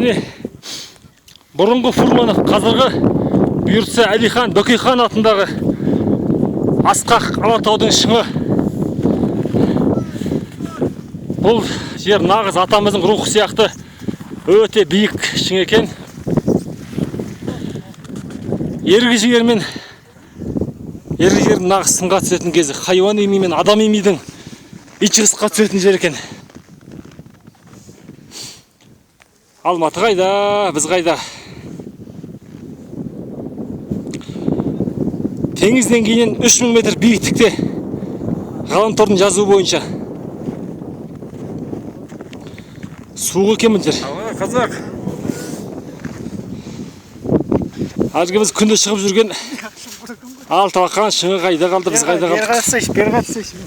Міне, бұрынғы Фурманов, қазіргі бұйыртса Әлихан Бөкейхан атындағы асқақ Алатаудың шыңы. Бұл жер нағыз атамыздың рухы сияқты өте биік шың екен. Ергі жігер мен ергі жігердің нағыз сынға түсетін кезі, хайуан еми мен адам емидің итжығысқа түсетін жер екен. Алматы қайда, біз қайда? Теңіз деңгейінен 3000 метр биіктікте, ғаламтордың жазуы бойынша. Суық екен мына жер. Қазақ. Әлгі біз күнде шығып жүрген Алтыбақан шыңы қайда қалды, біз қайда Бері қалдық? қарасайшы, бері қарасайшы.